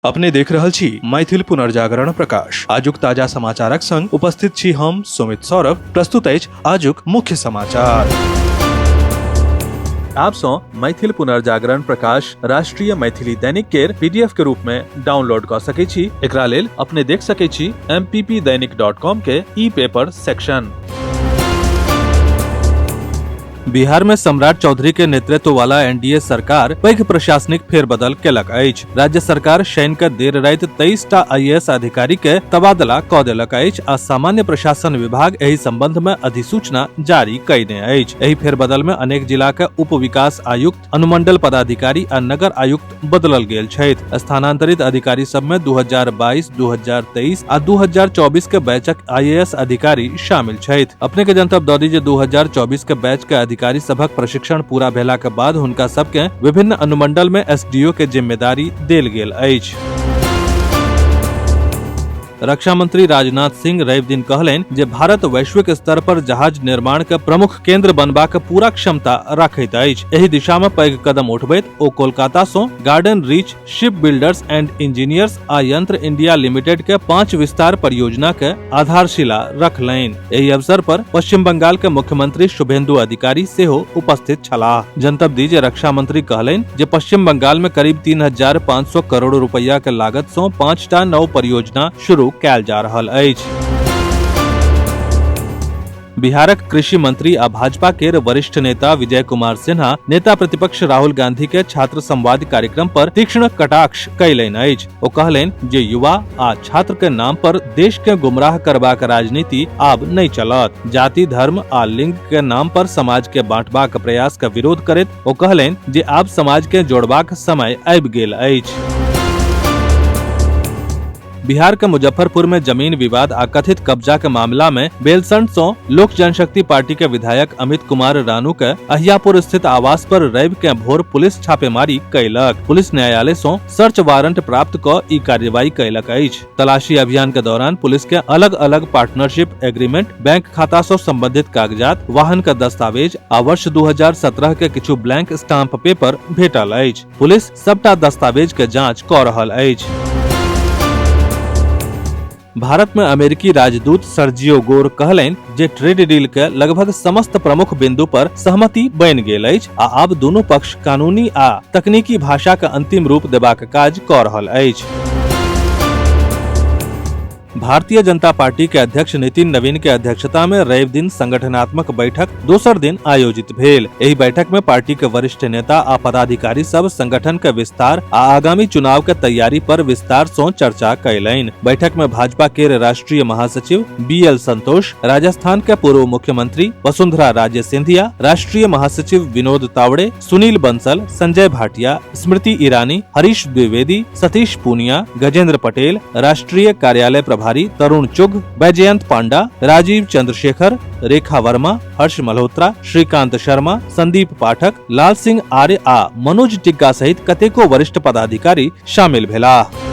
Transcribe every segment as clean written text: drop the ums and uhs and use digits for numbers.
अपने देख रहल छी मैथिल पुनर्जागरण प्रकाश। आजुक ताजा समाचारक संग उपस्थित छी हम सुमित सौरभ। प्रस्तुत अछि आजुक मुख्य समाचार। आप सँ मैथिल पुनर्जागरण प्रकाश राष्ट्रीय मैथिली दैनिक केर पीडीएफ के रूप में डाउनलोड कऽ सकै छी। एकरा लेल अपने देख सकै छी mppdainik.com के ई पेपर सेक्शन। बिहार में सम्राट चौधरी के नेतृत्व वाला एनडीए सरकार पैघ प्रशासनिक फेरबदल केलक अछि। राज्य सरकार शनि के देर राति 23 टा आईएएस अधिकारी के तबादला क देलक अछि आ सामान्य प्रशासन विभाग एहि संबंध में अधिसूचना जारी कयने अछि। एहि फेरबदल में अनेक जिला के उप विकास आयुक्त, अनुमंडल पदाधिकारी आ नगर आयुक्त बदलल गेल छथि। स्थानांतरित अधिकारी सब में 2022, 2023 आ 2024 के बैचक आईएएस अधिकारी शामिल छथि। अपने के जनतब दऽ दी जे 2024 के बैच के अधिकारी सभक प्रशिक्षण पूरा भेला के बाद हुनका सबके विभिन्न अनुमंडल में एसडीओ के जिम्मेदारी देल गेल अछि। रक्षा मंत्री राजनाथ सिंह रवि दिन कहलनि जे भारत वैश्विक स्तर पर जहाज निर्माण के प्रमुख केंद्र बनबाक पूरा क्षमता रखैत अछि। एहि दिशा में पैघ कदम उठबैत ओ कोलकाता सँ Garden Reach Ship Builders and Engineers आ यंत्र इंडिया लिमिटेड के 5 विस्तार परियोजना के आधारशिला रखलनि। एहि अवसर पर पश्चिम बंगाल के मुख्यमंत्री शुभेंदु अधिकारी सेहो उपस्थित छलाह। जनतब दी जे रक्षा मंत्री कहलनि जे पश्चिम बंगाल में करीब 3500 करोड़ रुपया के लागत सँ 5टा नव परियोजना शुरू कयल जा रहल अछि। बिहारक कृषि मंत्री आ भाजपा केर वरिष्ठ नेता विजय कुमार सिन्हा नेता प्रतिपक्ष राहुल गांधी के छात्र संवाद कार्यक्रम पर तीक्ष्ण कटाक्ष कयलनि अछि। ओ कहलनि जे युवा आ छात्र के नाम पर देश के गुमराह करबाक राजनीति आब नहि चलत। जाति, धर्म आ लिंग के नाम पर समाज के बांटबाक प्रयास के विरोध करैत ओ कहलनि जे आब समाज के जोड़बाक समय आबि गेल अछि। बिहार के मुजफ्फरपुर में जमीन विवाद आ कथित कब्जा के मामला में बेलसंड सौ लोक जनशक्ति पार्टी के विधायक अमित कुमार रानू के अहियापुर स्थित आवास पर रवि के भोर पुलिस छापेमारी कैलक। पुलिस न्यायालय सौ सर्च वारंट प्राप्त क ई कार्रवाई कैलक अछि। तलाशी अभियान के दौरान पुलिस के अलग अलग पार्टनरशिप एग्रीमेंट, बैंक खाता सौ संबंधित कागजात, वाहन के दस्तावेज आ वर्ष 2017 के किछु ब्लैंक स्टाम्प पेपर भेटल अछि। पुलिस सबटा दस्तावेज के जांच क रहल अछि। भारत में अमेरिकी राजदूत सर्जियो गोर कहलनि जे ट्रेड डील के लगभग समस्त प्रमुख बिंदु पर सहमति बनि गेल अछि आ आब दुनू पक्ष कानूनी आ तकनीकी भाषा के अंतिम रूप देबाक काज क रहल अछि। भारतीय जनता पार्टी के अध्यक्ष नितिन नवीन के अध्यक्षता में रवि दिन संगठनात्मक बैठक दोसर दिन आयोजित भेल। एहि बैठक में पार्टी के वरिष्ठ नेता आ पदाधिकारी सब संगठन के विस्तार आ आगामी चुनाव के तैयारी पर विस्तार सं चर्चा कयलनि। बैठक में भाजपा के राष्ट्रीय महासचिव बी एल संतोष, राजस्थान के पूर्व मुख्यमंत्री वसुंधरा राजे सिंधिया, राष्ट्रीय महासचिव विनोद तावड़े, सुनील बंसल, संजय भाटिया, स्मृति ईरानी, हरीश द्विवेदी, सतीश पूनिया, गजेंद्र पटेल, राष्ट्रीय कार्यालय प्रभारी तरुण चुघ, बैजयंत पांडा, राजीव चंद्रशेखर, रेखा वर्मा, हर्ष मल्होत्रा, श्रीकांत शर्मा, संदीप पाठक, लाल सिंह आर्य आ मनोज टिग्गा सहित कतेको वरिष्ठ पदाधिकारी शामिल भेलाह।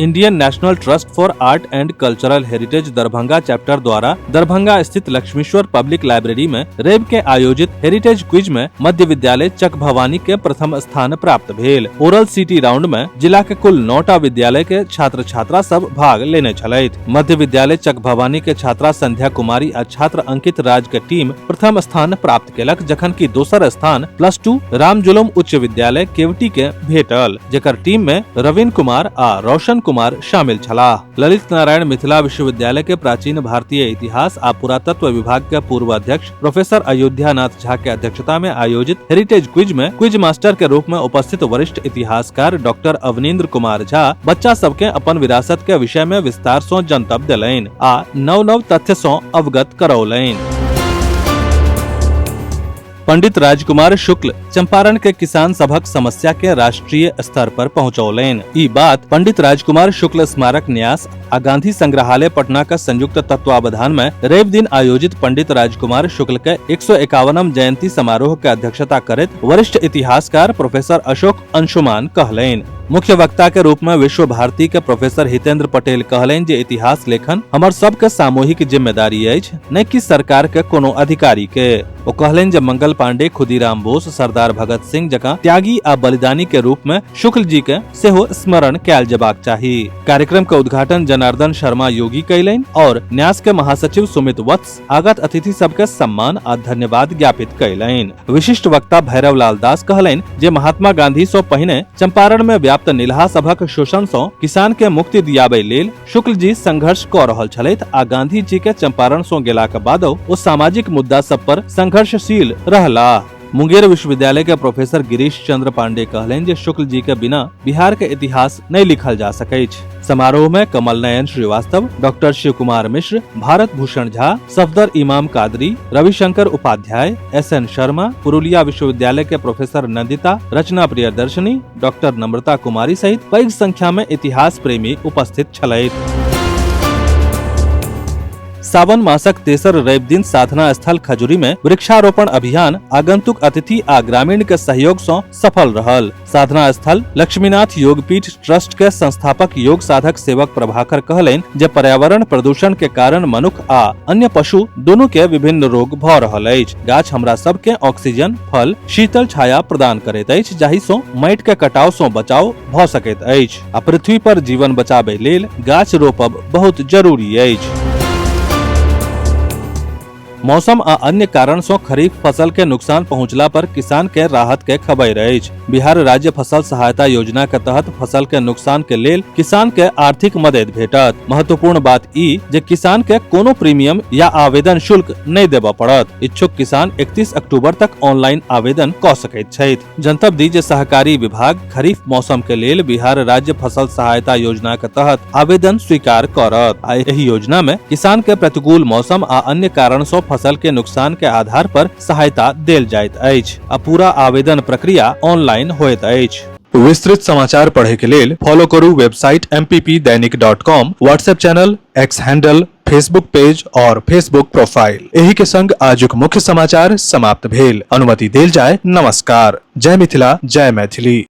Indian National Trust for Art and Cultural Heritage Darbhanga chapter द्वारा दरभंगा स्थित लक्ष्मीश्वर पब्लिक लाइब्रेरी में रवि के आयोजित हेरिटेज क्विज में मध्य विद्यालय चक भवानी के प्रथम स्थान प्राप्त भेल। ओरल सिटी राउंड में जिला के कुल 9टा विद्यालय के छात्र छात्रा सब भाग लेने छलथि। मध्य विद्यालय चक भवानी के छात्रा संध्या कुमारी आ छात्र अंकित राज के टीम प्रथम स्थान प्राप्त केलक, जखन कि दोसर स्थान +2 रामजुलम उच्च विद्यालय केवटी के भेटल, जेकर टीम में रवीन कुमार आ रोशन कुमार शामिल छलाह। ललित नारायण मिथिला विश्वविद्यालय के प्राचीन भारतीय इतिहास आ पुरातत्व विभाग के पूर्व अध्यक्ष प्रोफेसर अयोध्यानाथ झा के अध्यक्षता में आयोजित हेरिटेज क्विज में क्विज मास्टर के रूप में उपस्थित वरिष्ठ इतिहासकार डॉक्टर अवनीन्द्र कुमार झा बच्चा सबके अपन विरासत के विषय में विस्तार सं जनतब देलनि आ नव नव तथ्य सं अवगत करौलनि। पंडित राजकुमार शुक्ल चंपारण के किसान सभक समस्या के राष्ट्रीय स्तर पर पहुंचौलनि। ई बात पंडित राजकुमार शुक्ल स्मारक न्यास आ गांधी संग्रहालय पटना के संयुक्त तत्वावधान में रवि दिन आयोजित पंडित राजकुमार शुक्ल के 151 जयंती समारोह के अध्यक्षता करैत वरिष्ठ इतिहासकार प्रोफेसर अशोक अंशुमान कहलनि। मुख्य वक्ता के रूप में विश्व भारती के प्रोफेसर हितेंद्र पटेल कहलनि जे इतिहास लेखन हमर सबके सामूहिक जिम्मेदारी अछि, नहि कि सरकार के कोनो अधिकारी के। ओ कहलनि जे मंगल पांडे, खुदीराम बोस, सरदार भगत सिंह जकां त्यागी आ बलिदानी के रूप में शुक्ल जी के सेहो स्मरण कयल जेबाक चाही। कार्यक्रम के उद्घाटन जनार्दन शर्मा योगी कयलनि और न्यास के महासचिव सुमित वत्स आगत अतिथि सबके सम्मान आ धन्यवाद ज्ञापित कयलनि। विशिष्ट वक्ता भैरव लाल दास कहलनि जे महात्मा गांधी सं पहिने चंपारण में व्याप्त निलहा सभक शोषण सं किसान के मुक्ति दियाबै लेल शुक्ल जी संघर्ष क रहल छलथि आ गांधी जी के चंपारण सं गेलाक बादो ओ सामाजिक मुद्दा सब पर संघर्षशील रहलाह। मुंगेर विश्वविद्यालय के प्रोफेसर गिरीश चंद्र पांडे कहलनि जे शुक्ल जी के बिना बिहार के इतिहास नहीं लिखल जा सकैछ। समारोह में कमल नयन श्रीवास्तव, डॉक्टर शिव कुमार मिश्र, भारत भूषण झा, सफदर इमाम कादरी, रविशंकर उपाध्याय, एस एन शर्मा, पुरुलिया विश्वविद्यालय के प्रोफेसर नंदिता, रचना प्रियदर्शनी, डॉक्टर नम्रता कुमारी सहित पैघ संख्या में इतिहास प्रेमी उपस्थित छलथि। सावन मासक तेसर रवि दिन साधना स्थल खजुरी में वृक्षारोपण अभियान आगंतुक अतिथि आ ग्रामीण के सहयोग सं सफल रहल। साधना स्थल लक्ष्मीनाथ योगपीठ ट्रस्ट के संस्थापक योग साधक सेवक प्रभाकर कहलनि जे पर्यावरण प्रदूषण के कारण मनुख आ अन्य पशु दोनों के विभिन्न रोग भ रहल अछि। गाछ हमरा सब के ऑक्सीजन, फल, शीतल छाया प्रदान करैत अछि, जाहि सं माटि के कटाव सं बचाव भ सकैत अछि आ पृथ्वी पर जीवन बचाबै लेल गाछ रोपब बहुत जरूरी अछि। मौसम आ अन्य कारण सं खरीफ फसल के नुकसान पहुंचला पर किसान के राहत के खबर अछि। बिहार राज्य फसल सहायता योजना के तहत फसल के नुकसान के लेल किसान के आर्थिक मदद भेटत। महत्वपूर्ण बात ई जे किसान के कोनो प्रीमियम या आवेदन शुल्क नहि देबऽ पड़त। इच्छुक किसान 31 अक्टूबर तक ऑनलाइन आवेदन कऽ सकैत छथि। जनतब दी जे सहकारी विभाग खरीफ मौसम के लेल बिहार राज्य फसल सहायता योजना के तहत आवेदन स्वीकार करत आ एहि योजना में किसान के प्रतिकूल मौसम आ अन्य कारण सं फसल के नुकसान के आधार पर सहायता देल जाइत अछि आ पूरा आवेदन प्रक्रिया ऑनलाइन होइत अछि। विस्तृत समाचार पढ़े के लेल फॉलो करू website mppdainik.com, WhatsApp channel, X handle, Facebook page और फेसबुक प्रोफाइल। एही के संग आजुक मुख्य समाचार समाप्त भेल। अनुमति देल जाय। नमस्कार। जय मिथिला, जय मैथिली।